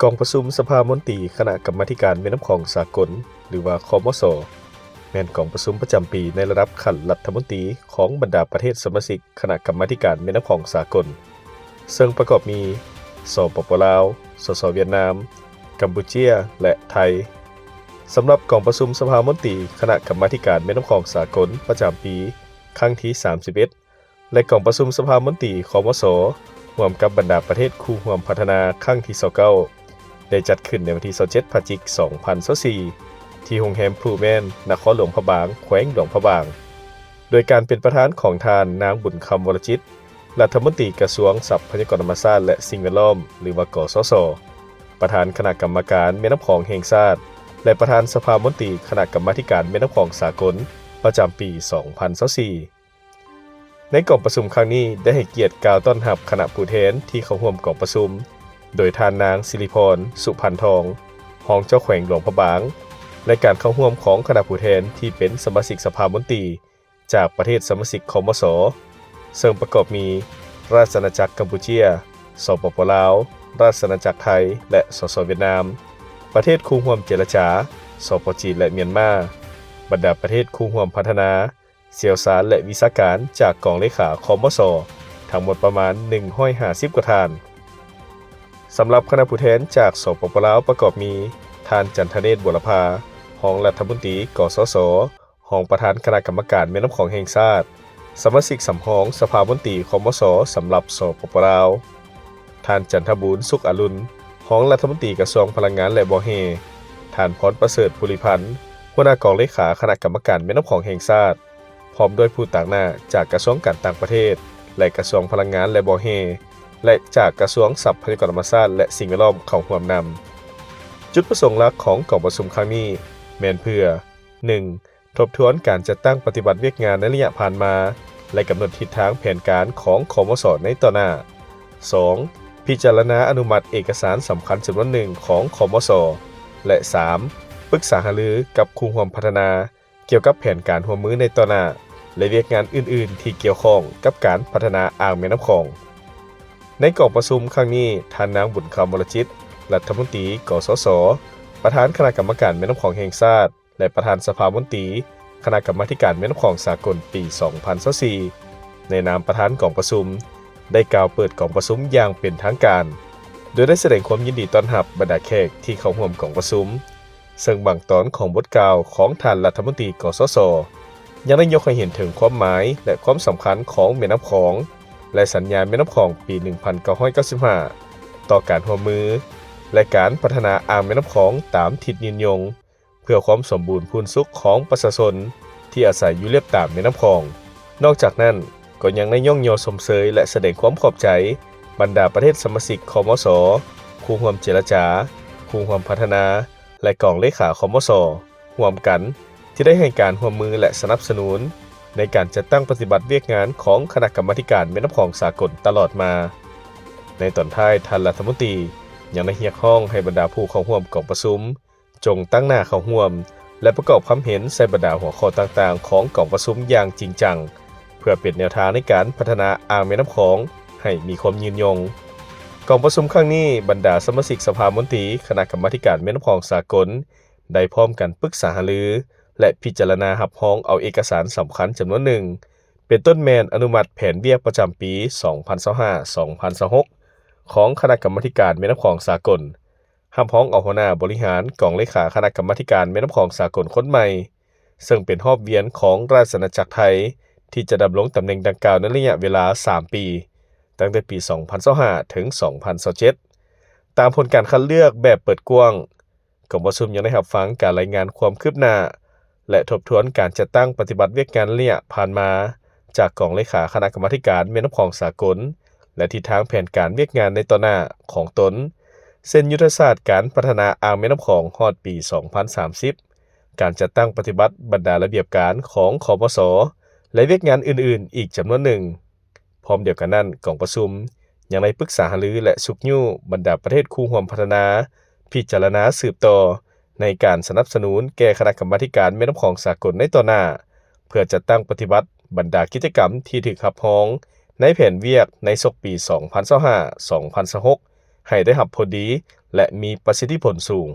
ກອງປະຊຸມສະພາມົນຕີຄະນະກຳມາທິການແມ່ນ້ຳຂອງສາກົນ ຫຼືວ່າ ຄມສ ແມ່ນກອງປະຊຸມປະຈຳປີໃນລະດັບຂັ້ນລັດຖະມົນຕີຂອງບັນດາປະເທດສະມາຊິກຄະນະກຳມາທິການແມ່ນ້ຳຂອງສາກົນ, ເຊິ່ງປະກອບມີ ສປປ ລາວ, ສສ ຫວຽດນາມ, ກຳປູເຈຍ ແລະ ໄທ. ສຳລັບກອງປະຊຸມສະພາມົນຕີຄະນະກຳມາທິການແມ່ນ້ຳຂອງສາກົນປະຈຳປີຄັ້ງທີສາມສິບເອັດ ແລະ ກອງປະຊຸມສະພາມົນຕີ ຄມສ ຮ່ວມກັບບັນດາປະເທດຄູ່ຮ່ວມພັດທະນາຄັ້ງທີຊາວເກົ້າ ໄດ້ຈັດຂຶ້ນໃນວັນທີຊາວເຈັດ ພະຈິກ ສອງພັນຊາວສີ່ ທີ່ໂຮງແຮມ Pullman ນະຄອນຫຼວງພະບາງ, ແຂວງຫຼວງພະບາງ, ໂດຍການເປັນປະທານຂອງທ່ານນາງ ບຸນຄຳ ວໍລະຈິດ, ລັດຖະມົນຕີກະຊວງຊັບພະຍາກອນທຳມະຊາດ ແລະ ສິ່ງແວດລ້ອມ ຫຼືວ່າ ກສຊ, ປະທານຄະນະກຳມະການແມ່ນ້ຳຂອງແຫ່ງຊາດ ແລະ ປະທານສະພາມົນຕີຄະນະກຳມາທິການແມ່ນ້ຳຂອງສາກົນ ປະຈຳປີສອງພັນຊາວສີ່. ໃນກອງປະຊຸມຄັ້ງນີ້ ໄດ້ໃຫ້ກຽດກ່າວຕ້ອນຮັບຄະນະຜູ້ແທນທີ່ເຂົ້າຮ່ວມກອງປະຊຸມ ໂດຍທ່ານນາງ ສິລິພອນ ສຸພັນທອງ, ຮອງເຈົ້າແຂວງຫຼວງພະບາງ ແລະ ການເຂົ້າຮ່ວມຂອງຄະນະຜູ້ແທນທີ່ເປັນສະມາຊິກສະພາມົນຕີຈາກປະເທດສະມາຊິກ ຄມສ, ເຊິ່ງປະກອບມີ ລາຊະອານາຈັກກຳປູເຈຍ, ສປປ ລາວ, ລາຊະອານາຈັກໄທ ແລະ ສສ ຫວຽດນາມ, ປະເທດຄູ່ຮ່ວມເຈລະຈາ, ສປ ຈີນ ແລະ ມຽນມາ, ບັນດາປະເທດຄູ່ຮ່ວມພັດທະນາ, ຊ່ຽວຊານ ແລະ ວິຊາການຈາກກອງເລຂາ ຄມສ ທັງໝົດປະມານໜຶ່ງຮ້ອຍຫ້າສິບກວ່າທ່ານ. ສຳລັບຄະນະຜູ້ແທນຈາກ ສປປ ລາວ ປະກອບມີ ທ່ານ ຈັນທະເນດ ບົວລະພາ, ຮອງລັດຖະມົນຕີ ກສຊ, ຮອງປະທານຄະນະກຳມະການແມ່ນ້ຳຂອງແຫ່ງຊາດ, ສະມາຊິກສຳຮອງສະພາມົນຕີ ຄມສ ສຳລັບ ສປປ ລາວ, ທ່ານ ຈັນທະບູນ ສຸກອະລຸນ, ຮອງລັດຖະມົນຕີກະຊວງພະລັງງານ ແລະ ບໍ່ແຮ່, ທ່ານ ພອນປະເສີດ ພູລິພັນ, ຫົວໜ້າກອງເລຂາຄະນະກຳມະການແມ່ນ້ຳຂອງແຫ່ງຊາດ, ພ້ອມດ້ວຍຜູ້ຕາງໜ້າຈາກກະຊວງການຕ່າງປະເທດ ແລະ ກະຊວງພະລັງງານ ແລະ ບໍ່ແຮ່ ແລະ ຈາກກະຊວງຊັບພະຍາກອນທຳມະຊາດ ແລະ ສິ່ງແວດລ້ອມເຂົ້າຮ່ວມນຳ. ຈຸດປະສົງຫຼັກຂອງກອງປະຊຸມຄັ້ງນີ້ແມ່ນເພື່ອ ໜຶ່ງ ທົບທວນການຈັດຕັ້ງປະຕິບັດວຽກງານໃນໄລຍະຜ່ານມາ ແລະ ກຳນົດທິດທາງແຜນການຂອງ ຄມສ ໃນຕໍ່ໜ້າ. ສອງ ພິຈາລະນາອະນຸມັດເອກະສານສຳຄັນຈຳນວນໜຶ່ງຂອງ ຄມສ ແລະ ສາມ ປຶກສາຫາລືກັບຄູ່ຮ່ວມພັດທະນາ ກ່ຽວກັບແຜນການຮ່ວມມືໃນຕໍ່ໜ້າ ແລະ ວຽກງານອື່ນໆທີ່ກ່ຽວຂ້ອງກັບການພັດທະນາອ່າງແມ່ນ້ຳຂອງ. ໃນກອງປະຊຸມຄັ້ງນີ້, ທ່ານນາງ ບຸນຄຳ ວໍລະຈິດ, ລັດຖະມົນຕີ ກສຊ, ປະທານຄະນະກຳມະການແມ່ນ້ຳຂອງແຫ່ງຊາດ ແລະ ປະທານສະພາມົນຕີຄະນະກຳມາທິການແມ່ນ້ຳຂອງສາກົນປີສອງພັນຊາວສີ່ ໃນນາມປະທານກອງປະຊຸມ ໄດ້ກ່າວເປີດກອງປະຊຸມຢ່າງເປັນທາງການ, ໂດຍໄດ້ສະແດງຄວາມຍິນດີຕ້ອນຮັບບັນດາແຂກທີ່ເຂົ້າຮ່ວມກອງປະຊຸມ, ເຊິ່ງບາງຕອນຂອງບົດກ່າວຂອງທ່ານລັດຖະມົນຕີ ກສຊ ຍັງໄດ້ຍົກໃຫ້ເຫັນເຖິງຄວາມໝາຍ ແລະ ຄວາມສຳຄັນຂອງແມ່ນ້ຳຂອງ ແລະ ສັນຍາແມ່ນ້ຳຂອງປີໜຶ່ງພັນເກົ້າຮ້ອຍເກົ້າສິບຫ້າ ຕໍ່ການຮ່ວມມື ແລະ ການພັດທະນາອ່າງແມ່ນ້ຳຂອງຕາມທິດຍືນຍົງ ເພື່ອຄວາມສົມບູນພູນສຸກຂອງປະຊາຊົນທີ່ອາໄສຢູ່ລຽບຕາມແມ່ນ້ຳຂອງ. ນອກຈາກນັ້ນ, ກໍຍັງໄດ້ຍ້ອງຍໍຊົມເຊີຍ ແລະ ສະແດງຄວາມຂອບໃຈບັນດາປະເທດສະມາຊິກ ຄມສ, ຄູ່ຮ່ວມເຈລະຈາ, ຄູ່ຮ່ວມພັດທະນາ ແລະ ກອງເລຂາ ຄມສ ຮ່ວມກັນ ທີ່ໄດ້ໃຫ້ການຮ່ວມມື ແລະ ສະໜັບສະໜູນໃນການຈັດຕັ້ງປະຕິບັດວຽກງານຂອງຄະນະກຳມາທິການແມ່ນ້ຳຂອງສາກົນຕະຫຼອດມາ. ໃນຕອນທ້າຍ, ທ່ານລັດຖະມົນຕີຍັງໄດ້ຮຽກຮ້ອງໃຫ້ບັນດາຜູ້ເຂົ້າຮ່ວມກອງປະຊຸມ ຈົ່ງຕັ້ງໜ້າເຂົ້າຮ່ວມ ແລະ ປະກອບຄຳເຫັນໃສ່ບັນດາຫົວຂໍ້ຕ່າງໆຂອງກອງປະຊຸມຢ່າງຈິງຈັງ ເພື່ອເປັນແນວທາງໃນການພັດທະນາອ່າງແມ່ນ້ຳຂອງໃຫ້ມີຄວາມຍືນຍົງ. ກອງປະຊຸມຄັ້ງນີ້, ບັນດາສະມາຊິກສະພາມົນຕີຄະນະກຳມາທິການແມ່ນ້ຳຂອງສາກົນ ໄດ້ພ້ອມກັນປຶກສາຫາລື ແລະ ພິຈາລະນາຮັບຮອງເອົາເອກະສານສຳຄັນຈຳນວນໜຶ່ງ, ເປັນຕົ້ນແມ່ນອະນຸມັດແຜນວຽກປະຈຳປີສອງພັນຊາວຫ້າ ສອງພັນຊາວຫົກ ຂອງຄະນະກຳມາທິການແມ່ນ້ຳຂອງສາກົນ, ຮັບຮອງເອົາຫົວໜ້າບໍລິຫານກອງເລຂາຄະນະກຳມາທິການແມ່ນ້ຳຂອງສາກົນຄົນໃໝ່, ເຊິ່ງເປັນຮອບວຽນຂອງລາຊະອານາຈັກໄທ ທີ່ຈະດຳລົງຕຳແໜ່ງດັ່ງກ່າວໃນໄລຍະເວລາສາມປີ, ຕັ້ງແຕ່ປີສອງພັນຊາວຫ້າ ເຖິງ ສອງພັນຊາວເຈັດ. ຕາມຜົນການຄັດເລືອກແບບເປີດກວ້າງ, ກອງປະຊຸມຍັງໄດ້ຮັບຟັງການລາຍງານຄວາມຄືບໜ້າ ແລະ ທົບທວນການຈັດຕັ້ງປະຕິບັດວຽກງານໄລຍະຜ່ານມາ ຈາກກອງເລຂາຄະນະກຳມາທິການແມ່ນ້ຳຂອງສາກົນ ແລະ ທິດທາງແຜນການວຽກງານໃນຕໍ່ໜ້າຂອງຕົນ, ເຊັ່ນ ຍຸດທະສາດການພັດທະນາອ່າງແມ່ນ້ຳຂອງຮອດປີສອງພັນສາມສິບ, ການຈັດຕັ້ງປະຕິບັດບັນດາລະບຽບການຂອງ ຄມສ ແລະ ວຽກງານອື່ນໆອີກຈຳນວນໜຶ່ງ. ພ້ອມດຽວກັນນັ້ນ, ກອງປະຊຸມຍັງໄດ້ປຶກສາຫາລື ແລະ ຊຸກຍູ້ບັນດາປະເທດຄູ່ຮ່ວມພັດທະນາ ພິຈາລະນາສືບຕໍ່ໃນການສະໜັບສະໜູນແກ່ຄະນະກຳມາທິການແມ່ນ້ຳຂອງສາກົນໃນຕໍ່ໜ້າ, ເພື່ອຈັດຕັ້ງປະຕິບັດບັນດາກິດຈະກຳທີ່ຖືກຮັບຮອງໃນແຜນວຽກໃນສົກປີສອງພັນຊາວຫ້າ ສອງພັນຊາວຫົກ ໃຫ້ໄດ້ຮັບຜົນດີ ແລະ ມີປະສິດທິຜົນສູງ.